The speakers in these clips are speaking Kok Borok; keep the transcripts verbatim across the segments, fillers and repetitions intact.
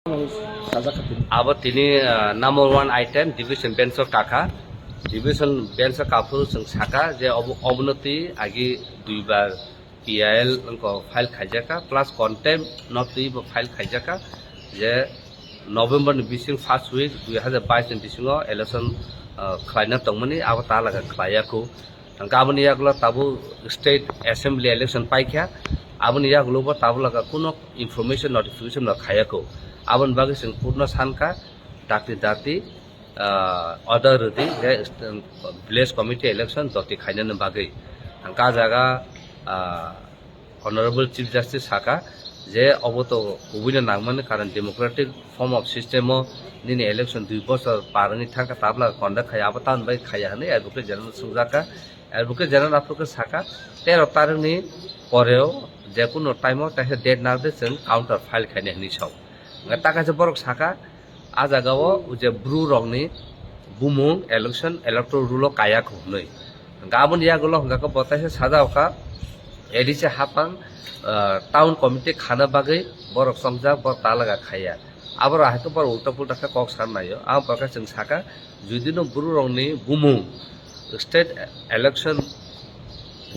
Sajak kha tini. Abo tini, ah, number one item division bench o kaka. Division bench o kaphuru chwng saka je obo, obono twi agi duibar P I L wngkha file khaijaka, plus contempt no twi bo file khaijaka je November ni bising first week dui hazar bais ni bisingo election, ah, khlaina tongmani, abo talaga khlaiya kho. Hwnkhe aboni yagulo tabuk state assembly election paikha, aboni yagulo bo tabuk laga kuno information notification no khaiya kho. Aboni bagwi chwng court no sankha, dakti dakti, ah, order rwdi je village committee election doti khainani bagwi. Hwnkhe ah jaga, ah, Honorable Chief Justice saka je obo to kubuino nangmani, karon democratic form of system o nini election dui bochor par wngwi thangkha, tabla conduct khai abo tamni bai khaiya hwnwi Advocate General swngjaka. Advocate General aphuru khe saka tero tarikni poreo jekunu time o kaisa date narwkhe chwng counter file khainai hwnwi sao. Hwnkhe ta kaisa borok saka, ah jaga o je Bru rokni bumung election electoral roll o kaya kho hwnwi. Hwnkhe aboni yagulo hwnkhe bo taisa sajao kha, A D C hapang, ah, town committee khana bagwi borok chongjak, borok talaga khaiya. Aborok hai khe borok ulta pulta khe kok san naio. Aboni bagwi chwng saka, judino Bru rokni bumung state election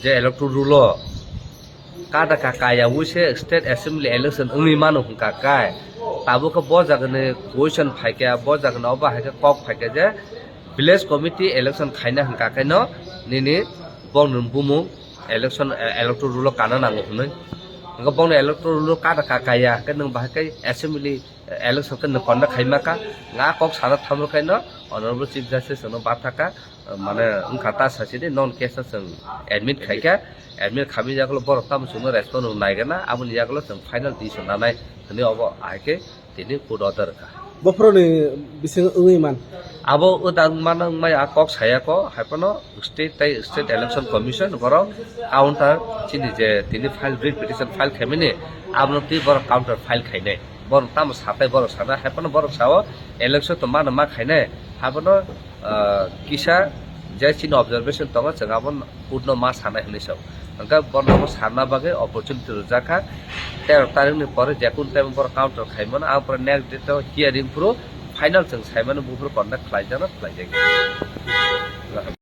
je electoral roll o kada ka kaya wise state assembly election wngwi mano hwnkha kai, tabuk khe bo jagani question phaikha, bo jagani obo hai khe kok phaikha je village committee election khaina hwnkha kaino nini bongni bumung election, eh, electoral roll o kana nango hwnwi. Hwnkhe bongni electoral roll o kada ka kaya hwnkhe nwng bahai khe assembly election khe nwng conduct khaima kha, nga kok sana thamrwkhaino Honorable Chief Justice no bathaka, mane wngkha ta sachini non case no chwng admit khaikha, admit khamwi yagulo borok tamo chwngno respond rw naigana, aboni yagulo chwng final decision nanai hwnwi obo ahai khe tini court order rwkha. Bophoroni bising wngwi man. Abo wngdang mano wngmaya kok sayako, haiphano state tei state election commission borok counter chini je tini file, writ petition file khaimani, abono twi borok counter file khainai. Borok tamo satai borok sana, haiphano borok sao election to mano ma khainai, haiphano, ah, kisa je chini observation tongo, chwng abo court no ma sanai hwnwi sao. Hwnkhe borno bo sanna bagwi opportunity rwjakha. Tero tarikni pore jekun time borok counter khaimano, ang pore next date o hearing phuru final chwng saimano, buphuru conduct khlaijakno khlaijakya.